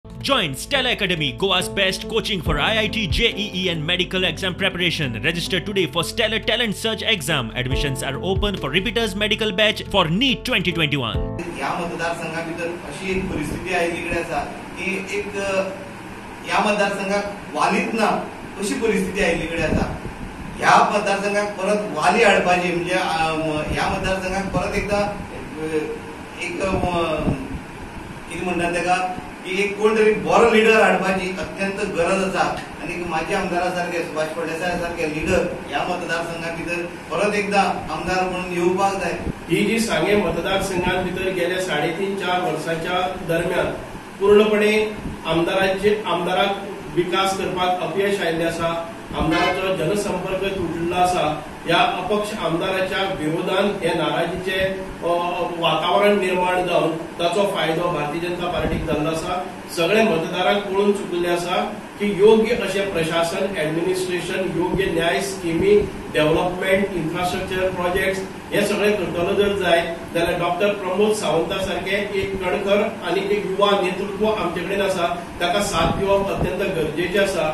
Join Stella Academy, Goa's best coaching for IIT, JEE and medical exam preparation. Register today for Stellar Talent Search exam. Admissions are open for repeaters medical batch for NEET 2021. ह्या मतदारसंघा भितर अशी एक परिस्थिती आयिल्ली कडेन आसा की एक ह्या मतदारसंघाक वालीच ना अशी परिस्थिती आयिल्ली कडेन आसा. ह्या मतदारसंघाक परत वाली हाडपाची म्हणजे ह्या मतदारसंघाक परत एकदा एक कितें म्हणटात तेका की एक कोण तरी बरो लिडर हाडपाची अत्यंत गरज आसा आनी माजी आमदारा सारके सुभाष फळदेसाय सारके लिडर ह्या मतदारसंघा भितर परत एकदा आमदार म्हणून येवपाक जाय. ही जी सांगे मतदारसंघात भितर गेल्या 3.5-4 वर्साच्या दरम्यान पूर्णपणे आमदाराक विकास करपाक अपयश आयिल्लें आसा. आमदाराचो जनसंपर्क तुटिल्लो आसा. ह्या अपक्ष आमदाराच्या विरोधान हे नाराजीचे वातावरण निर्माण जावन ताचो फायदो भारतीय जनता पार्टीक जाल्लो आसा. सगळे मतदारांक कळून चुकिल्ले आसा की योग्य अशें प्रशासन, एडमिनिस्ट्रेशन, योग्य न्याय स्किमी, डेव्हलपमेंट, इन्फ्रास्ट्रक्चर प्रोजेक्ट्स हे सगळे करतलो जर जाय जाल्यार डॉक्टर प्रमोद सावंता सारखे एक कणखर आनी एक युवा नेतृत्व आमचे कडेन आसा, ताका साथ दिवप अत्यंत गरजेचें आसा.